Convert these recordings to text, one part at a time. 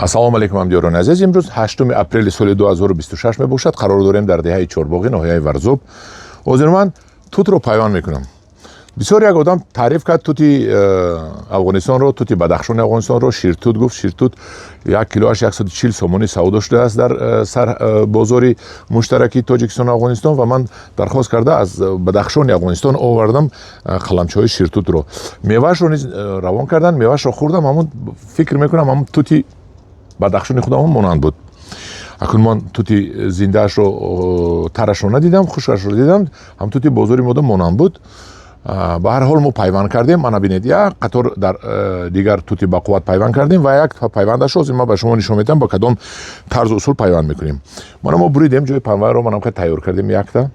Ассалому алайкум, ҳамдиёрони азиз. Имрӯз 8 апрели соли 2026 мебошад. Қарор дорем дар деҳаи Чорбоғӣ, ноҳияи Варзоб. Ҳозир ман тутро пайванд мекунам. Бисёр як одам таъриф кард тути Афғонистонро, тути Бадахшони Афғонистонро, ширтут гуфт. Ширтут як килоаш 140 сомонӣ савдо шудааст дар сар бозори муштараки Тоҷикистону Афғонистон ва ман дархост карда аз Бадахшони Афғонистон овардам қаламчаҳои ширтутро. Меваашро низ равон карданд, меваашро хӯрдам, ҳамун фикр мекунам ҳамун тути Бадахшони худамон монанд буд. Акун ман тути зиндаашро, тарашро надидам, хушкашро дидам, ҳам тути бозори мода монанд буд. Ба ҳар ҳол мо пайванд кардем. Мана бинед, як қатор дар дигар тути бақувват пайванд кардем ва як пайвандашро ҳозир ман ба шумо нишон медиҳам, ба кадом тарзу усул пайванд мекунем. Мана мо буридем ҷои пайвандро, манам хеле тайёр кардем якта.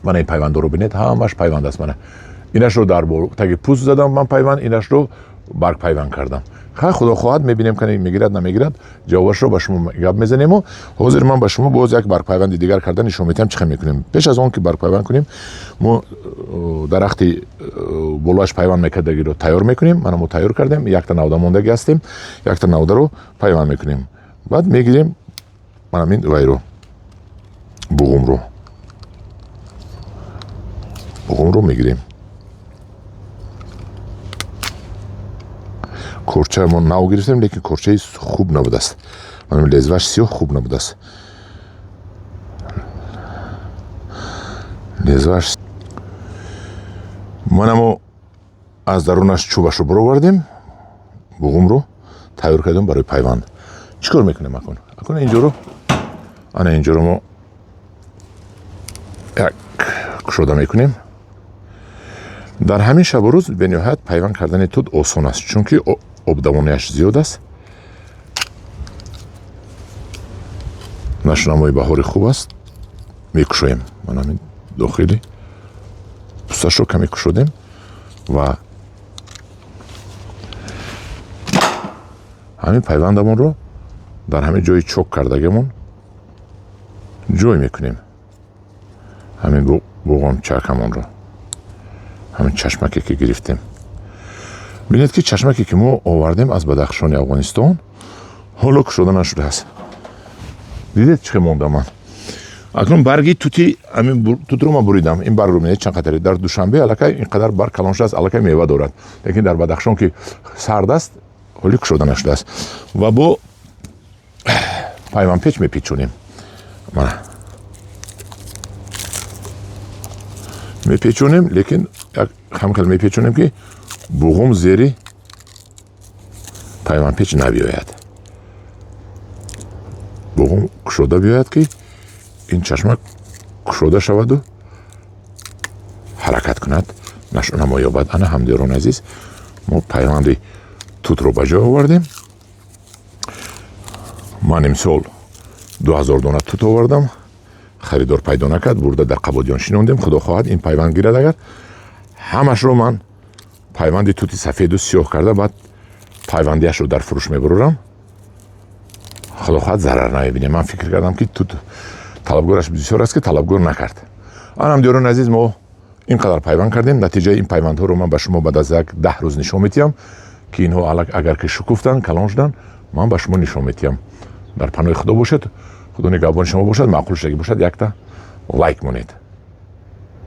Мана ин пайвандҳоро бинед, ҳамаш пайванд аст. Мана инашро дар таги пӯст задам ман пайванд, инашро барг пайванд кардам. Хай, худо хоҳад, мебинем, кани мегирад, намегирад, ҷавобашро ба шумо гап мезанему. Ҳозир ман ба шумо боз як баргпайванди дигар карда нишон медиҳам, чӣ хел мекунем. Пеш аз он ки баргпайванд кунем, мо дарахти болоаш пайванд мекардагиро тайёр мекунем. Мана мо тайёр кардем, якта навда мондагӣ ҳастем, якта навдаро пайванд мекунем. Баъд мегирем манамин вайро, буғумро мегирем. Корча мо нав гирифтем, лекин корчаи хуб набудааст. Манам лезваш сиёҳ хуб набудааст. Лезваш мана мо аз дарунаш чӯбашро баровардем, буғумро тайёр кардем барои пайванд. Чӣ кор мекунем акун? Акун инҷоро, ана инҷоро мо як кушода мекунем. Дар ҳамин шабу рӯз бениҳоят пайванд кардани тут осон аст, чунки обдавонияш зиёд аст. Нашунамои баҳори хуб аст. Мекушоем ман ҳамин дохили пӯсташро каме кушодем ва ҳамин пайвандамонро дар ҳамин ҷои чок кардагимон ҷой мекунем. Ҳамин буғомчакамонро, ҳамин чашмаке ки гирифтем. Бинед, ки чашмаке ки мо овардем аз Бадахшони Афғонистон, ҳоло кушода нашудааст. Дидед, чӣ хел мондам ман? Акнун барги тути ҳамин тутро ман буридам. Ин баргро бинед, чанд қатаре. Дар Душанбе аллакай ин қадар барг калон шудааст, аллакай мева дорад, лекин дар Бадахшон, ки сард аст, ҳоли кушода нашудааст. Ва бо пайвандпеч мепечонем. Мана мепечонем, лекин як ҳам хел мепечонем, ки буғум зери пайвандпеч набиёяд, буғум кушода биёяд, ки ин чашма кушода шаваду ҳаракат кунад, нашъунамо ёбад. Ана, ҳамдиёрони азиз, мо пайванди тутро ба ҷой овардем. Ман имсол 2000 дона тут овардам, харидор пайдо накард, бурда дар Қабодиён шинондем. Худо хоҳад, ин пайванд гирад, агар ҳамашро ман пайванди тути сафеду сиёҳ карда, баъд пайвандиашро дар фурӯш мебурорам. Худо хоҳад, зарар намебинем. Ман фикр кардам, ки тут талабгораш бисёр аст, ки талабгор накард. Ан ҳамдиёрони азиз, мо ин қадар пайванд кардем. Натиҷаи ин пайвандҳоро ман ба шумо баъд аз як 10 рӯз нишон медиҳам, ки инҳо агар ки шукуфтанд, калон шуданд, ман ба шумо нишон медиҳам. Дар паноҳи Худо бошед, Худо нигаҳбони шумо бошад. Маъқул шудагӣ бошад, якта лайк монед.